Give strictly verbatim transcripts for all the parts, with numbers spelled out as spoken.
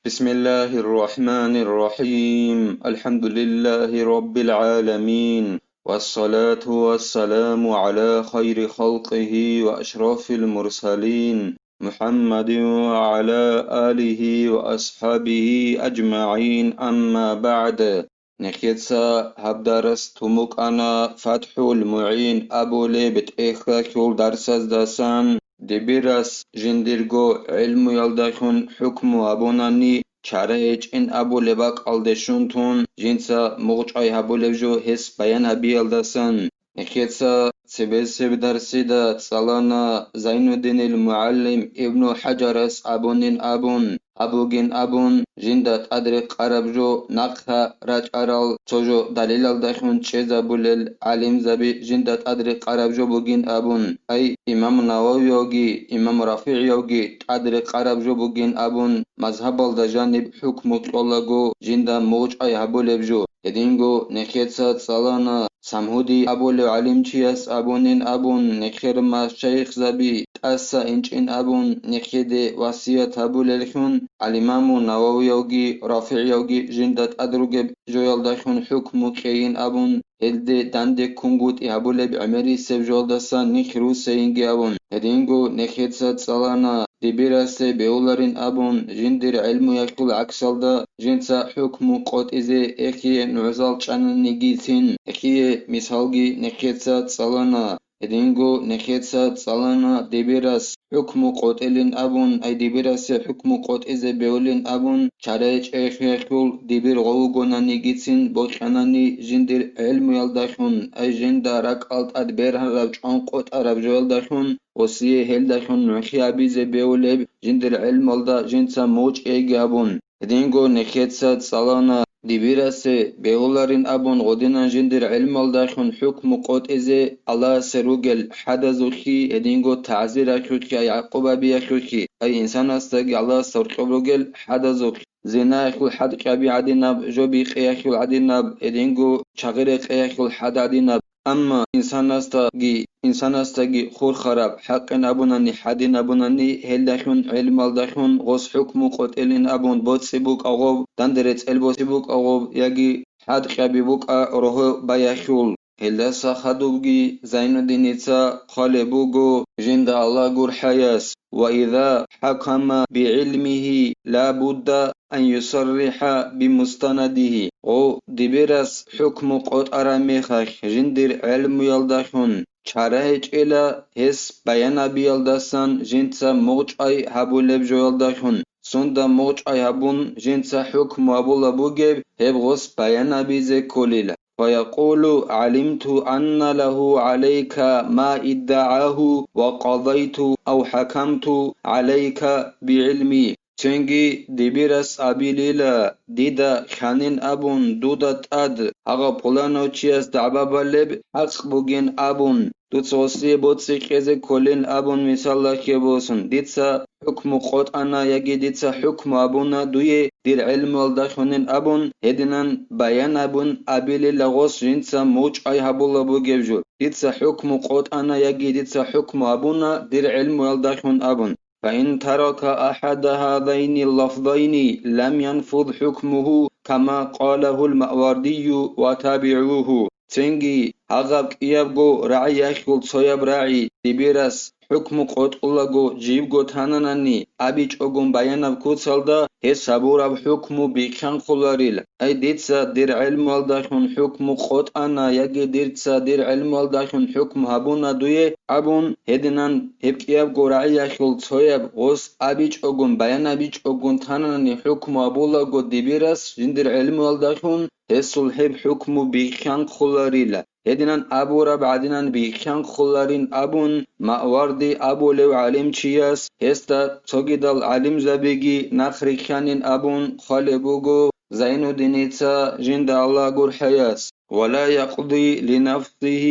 بسم الله الرحمن الرحيم. الحمد لله رب العالمين. والصلاة والسلام على خير خلقه وأشرف المرسلين محمد وعلى آله وأصحابه أجمعين. أما بعد. Нехеца гьаб дарас тумукъана ФатхӀул МугӀин абулеб тӀехьалъул дарсаздасан. Дибирас жиндирго гӀелмуялдалъун хӀукму гьабунани чара гьечӀин абулеб бакӀалде щун тун, жинца мугъчӀвай гьабулеб жо гьес баян гьабиялдасан. Нехеца цебесеб дарсида цӀалана Зайнуддинил мугӀалим Ибну ХӀажарас абунин абун, гьаб бугин абун, жинда тӀад рекъараб жо нахъа рачӀарал цо жо далилалдалъун чӀезабулел гӀалимзаби жинда тӀад рекъараб жо бугин абун, ай, имам Нававиявги, имам РафигӀиявги тӀад рекъараб жо бугин абун, мазгьабалда жаниб хӀукму кьолаго жинда мугъчӀвай гьабулеб жо. Гьединго нехеца цӀалана Самгьуди абулев гӀалимчияс абунин абун, нехер машайихзаби тӀаса инчӀин абун, нехеде васият гьабулеллъун, гӀалимаму Нававиявги РафигӀиявги жинда тӀад ругеб жоялдалъун хӀукму кьейин абун, гьелде данде ккунгутӀи гьабулеб гӀемерисеб жоялдаса нихь русейинги абун. Гьединго нехеца цӀалана Дибирасе бегьуларин абун, жиндир гӀелмуялъул гӀаксалда жинца хӀукму къотӀизе эхие нугӀзал чӀананигицин, эхие мисалги нехеца цӀалана. Гьединго нехеца цӀалана дибирас хӀукму къотӀилин абун, ай дибирасе хӀукму къотӀизе бегьулин абун, чарай чӀехиялъул дибир гъов вугонанигицин бокьанани жиндир гӀелмуялдалъун, ай жинда ракӀал тӀад бергьараб чӀван къотӀараб жоялдалъун, осие гьелдалъун нугӀлъи гьабизе бегьулеб жиндир гӀелмалда жинца мугъчӀейги гьабун. Гьединго нехеца цӀалана дибирасе бегьуларин абун гъодинан жиндир гӀелмалдалъун хӀукму къотӀизе Аллагьасе ругел хӀадазухъе, гьединго тагӀзирахъухъе, гӀакъубабиялъухъе, ай инсанасдаги Аллагьасда гьоркьоб ругел хӀадазухъе. Зинаялъул хӀад кьаби гӀадинаб, жо бикъиялъул гӀадинаб, гьединго чагъи рекъеялъул хӀад гӀадинаб. Амма инсанасдаги, инсанасдаги хурхараб хӀакъин абунани, хӀадин абунани, гьелдалъун, гӀелмалдалъун гъос хӀукму къотӀилин абун боцӀи букӀа гъоб, данде рецӀел боси букӀа гъоб, яги хӀад кьаби букӀа рогьо баяхьул. Гьелдаса хадубги Зайнуддиница хъвалеб буго жинда Аллагь гурхӀаяс: «Ва иза хӀакама бигӀилмигьи ла будда ан юсарриха бимустанадигьи». Гъов дибирас хӀукму къотӀараб мехалъ жиндир гӀелмуялдалъун чара гьечӀила гьес баян гьабиялдасан жинца мугъчӀвай гьабулеб жоялдалъун. Сунда мугъчӀвай гьабун жинца хӀукму гьабулеб бугеб, гьеб гъос баян гьабизе кколила. فيقول: علمت أن له عليك ما ادعاه وقضيت أو حكمت عليك بعلمي. Цинги дибирас абилила, дида хьанин абун, дуда тӀад гьагъа пуланав чияс дагӀба балеб хӀакъ бугин абун, дуца гъосие боцӀи кьезе кколин абун мисаллахье босун, дица хӀукму къотӀана яги дица хӀукму абуна дуе дир гӀелмуялдалъунин абун, гьединан баян абун абилила гъос жинца мугъчӀвай гьабулеб бугеб жо. Дица хӀукму къотӀана яги дица хӀукму абуна дир гӀелмуялдалъун абун. فإن ترك أحد هذين اللفظين لم ينفذ حكمه كما قاله الماوردي وتابعوه. Цинги гьагъаб кӀиябго рагӀиялъул цояб рагӀи дибирас хӀукму къотӀулаго жибго тананани абичӀогун баянаб куцалда, гьес гьабураб хӀукму бихьанхъуларил. Ай дица дир гӀелмуялдалъун хӀукму къотӀана яги дица дир гӀелмуялдалъун хӀукму гьабуна дуе абун, гьединан гьеб кӀиябго рагӀиялъул цояб гъос абичӀогун, баян абичӀогун танани хӀукму гьабулаго дибирас жиндир гӀелмуялдалъун, гьесул гьеб хӀукму бихьанхъуларила. Гьединан абураб гӀадинан бихьанхъуларин абун, Маъварди абулев гӀалимчияс гьесда цогидал гӀалимзабиги нахъ рихьанин абун хъвалеб буго Зайнуддиница жинда Аллагь гурхӀаяс: ولا يقضي لنفسه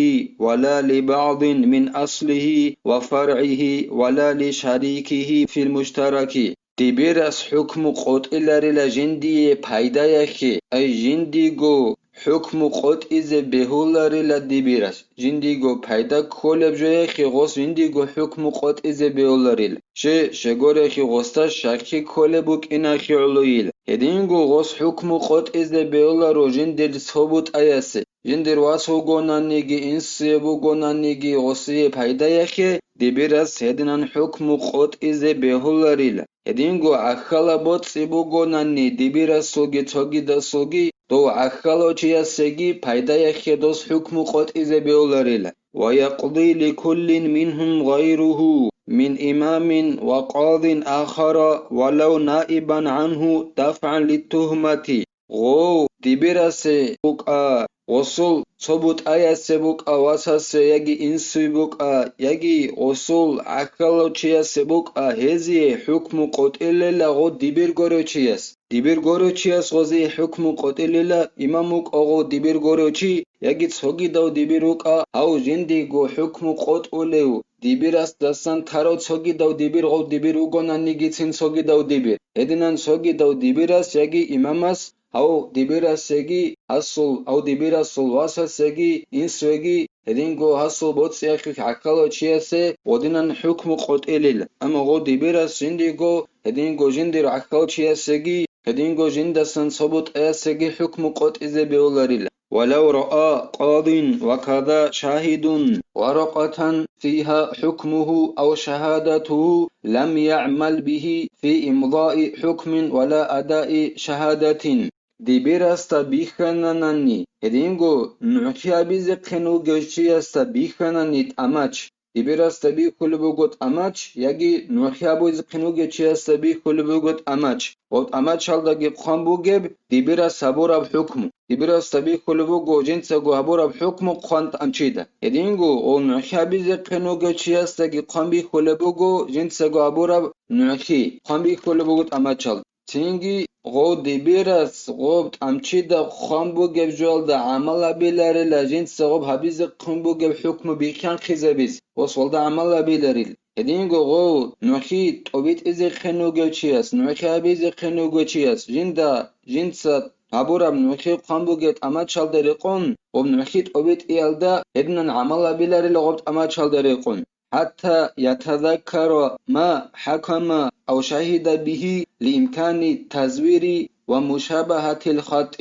ولا لبعض من أصله وفرعه ولا لشريكه في المشترك. дибирас хӀукму къотӀиларила жиндие пайдаялъе, ай жиндиего хӀукму къотӀизе бегьуларила дибирас, жиндиего пайда кколеб жоялъе гъос жиндиего хӀукму къотӀизе бегьуларила. Щай, щай гурелъул гъосда щакки кколеб букӀиналъе гӀолойила. Гьединго гъос хӀукму къотӀизе бегьуларо жиндир цо бутӀаясе, жиндир вас вугонаниги, инсуе бугонаниги гъосие пайдаялъе, дибирас гьединан хӀукму къотӀизе бегьуларила. Гьединго гӀахьалаб боцӀи бугонани дибирасулги цогидасулги, дов гӀахьалав чиясеги пайдаялъе дос хӀукму къотӀизе бегьуларила. ويقضي لكل منهم غيره من إمام وقاض آخر ولو نائبا عنه دفعا للتهمة. Гъов дибирасе букӀа, гъосул цо бутӀаясе букӀа, васасе яги инсуе букӀа, яги гъосул гӀахьалав чиясе букӀа, гьезие хӀукму къотӀилела гъо дибир гурев чияс. Дибир гурев чияс гъозие хӀукму къотӀилела, имам вукӀа гъо дибир гурев чи, яги цогидав дибир вукӀа, гьав жиндиего хӀукму къотӀулев, дибирасдасан тарав цогидав дибир гъов дибир вугонанигицин цогидав дибир. Гьединан цогидав дибирас яги имамас гьав дибирас яги гьасул, гьав дибирасул васас яги инсуеги, гьединго гьасул боцӀиялъухъ гӀахьалав чиясе гъодинан хӀукму къотӀилел. Амма гъов дибирас жиндиего гьединго жиндир гӀахьалчиясеги, гьединго жиндасан цо бутӀаясеги хӀукму къотӀизе бегьуларила. ولو رأى قاض وكذا شاهد ورقة فيها حكمه أو شهادته لم يعمل به في إمضاء حكم ولا أداء شهادة. Дибирасда бихьананани, гьединго нугӀлъи гьабизехъин вугев чиясда бихьанани тӀамач, дибирасда бихьулеб буго тӀамач, яги нугӀлъи гьабизехъин вугев чиясда бихьулеб буго тӀамач, ва тӀамачалдаги хъван бугеб дибирас гьабураб хӀукму. Дибирасда бихьулеб буго жинцаго гьабураб хӀукму хъван тӀамчида. Гьединго ва нугӀлъи гьабизехъин вугев чиясдаги хъван бихьулеб буго жинцаго гьабураб нугӀлъи, хъван бихьулеб буго тӀамачал. Цинги гъов дибирас гъоб тӀамчида хъван бугеб жоялда гӀамал гьабиларила жинца гъоб гьабизехъин бугеб хӀукму бихьанхъизабиз ва солда гӀамал гьабиларил. Гьединго гъов нугӀлъи тӀобитӀизехъин вугев чияс, нугӀлъи гьабизехъин вугев чияс, жинда, жинца гьабураб нугӀлъи хъван бугеб тӀамачалда рекъон, гъоб нугӀлъи тӀобитӀиялда гьединан гӀамал гьабиларила гъоб тӀамачалда рекъон. حتى يتذكر ما حكم أو شهد به لإمكان التزوير ومشابهة الخط.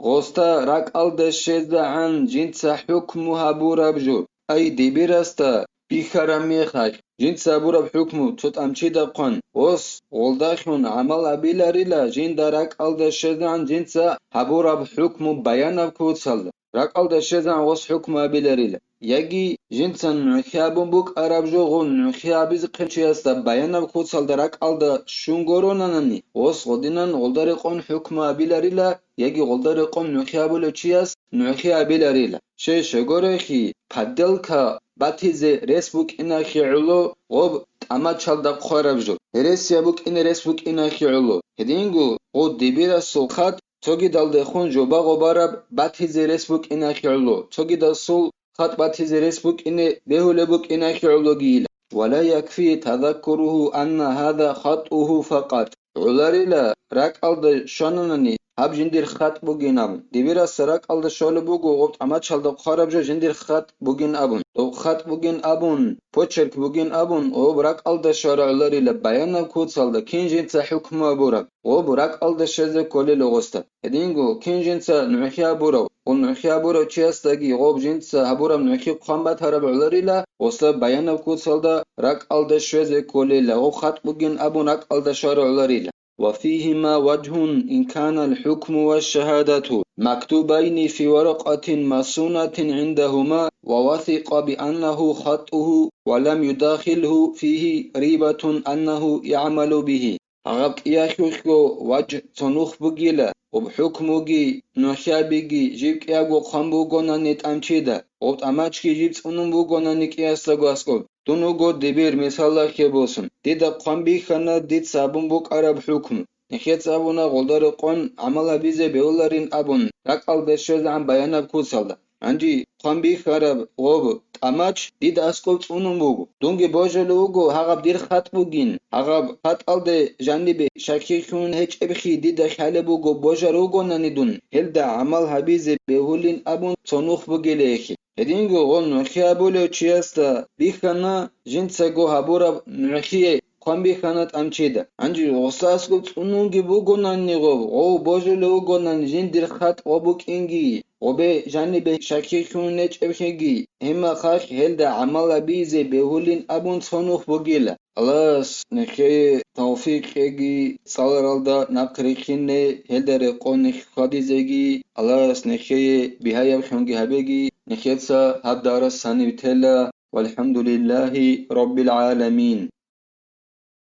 Гъосда ракӀалда щвезегӀан жинца хӀукму гьабураб жо. Ай дибирасда бихьараб мехалъ, жинца гьабураб хӀукму цо тӀамчида хъван, гъос гъолдалъун гӀамал гьабиларила жинда ракӀалда щвезегӀан жинца гьабураб хӀукму баянаб куцалда. РакӀалда щвезегӀан гъос хӀукму гьабиларила. Яги жинца нугӀлъи гьабун букӀараб жо гъов нугӀлъи гьабизехъин чиясда баянаб куцалда ракӀалда щун гуронанани, гъос гъодинан гъолда рекъон хӀукму гьабиларила, яги гъолда рекъон нугӀлъи гьабулев чияс нугӀлъи гьабиларила. Щай, щай гурелъул, подделка батизе рес букӀиналъе гӀоло гъоб тӀамачалда хъвараб жо, гьересияб букӀине рес букӀиналъе гӀоло. Гьединго гъов дибирасул хатӀ цогидалдехун жоба гъобараб батизе рес букӀиналъе гӀоло, цогидасул хатӀ батизе рес букӀине бегьулеб букӀиналъе гӀологийила. ولا يكفي تذكره أن هذا خطه فقط. ГӀоларила, ракӀалда щвананани гьаб жиндир хатӀ бугин абун. Дибирасда ракӀалда щвалеб буго гъоб тӀамачалда хъвараб жо жиндир хатӀ бугин абун. Доб хатӀ бугин абун, почерк бугин абун, гъоб ракӀалда щвараб гӀоларила баянаб куцалда кин жинца хӀукму гьабураб. Гъоб ракӀалда щвезе кколел гъосда. Гьединго кин жинца нугӀлъи гьабурав, гъоб нугӀлъи гьабурав чиясдаги гъоб жинца гьабураб нугӀлъи хъван батараб гӀоларила, гъосда баянаб куцалда ракӀалда щвезе кколела, гъоб хатӀ бугин абун ракӀалда щвараб гӀоларила. وفيهما وجه إن كان الحكم والشهادة مكتوبين في ورقة مصونة عندهما ووثق بأنه خطه ولم يداخله فيه ريبة أنه يعمل به. Гьаб кӀиялъулъго важгь цо нух бугила, гъоб хӀукмуги, нугӀлъабиги жиб кӀиябго хъван бугонани тӀамчида, гъоб тӀамачги жиб цӀунун бугонани кӀиясдаго аскӀоб. Дун вуго дибир, мисалалъе босун, дида хъван бихьана дица гьабун букӀараб хӀукму. Нехеца абуна гъолда рекъон гӀамал гьабизе бегьуларин абун, ракӀалда щвезегӀан баянаб куцалда. Гьанже хъван бихьараб гъоб амач дида аскӀов цӀунун буго. Дунги божулев вуго гьагъаб дир хатӀ бугин. Гьагъаб хатӀалде жанибе щакил лъугьун гьечӀебхъи дида хъалеб буго божар вугонани дун, гьелда гӀамал гьабизе бегьулин абун цо нух бугилейхъи. Гьединго гъол нухъе абулев чиясда бихьана, жинцаго гьабураб нухъе хъван бихьана тӀамчида. Гьанже гъосда аскӀоб цӀунунги бугонани гъов, гъов божулев вугонани жиндир хатӀ гъоб букӀинги, гъобе жанибе щакил лъугьун гьечӀебхъиги, гьебмехалъ гьелда гӀамал гьабизе бегьулин абун цо нух бугила. Аллагьас нехее тавфикъ кьеги, цӀаларалда нахърихъине, гьелда рекъон нехь хьвадизеги, Аллагьас нехее бигьаяб хьунги гьабеги, нехеца гьаб дарас гьанив тела, валхӀамдулиллагьи раббил гӀаламин.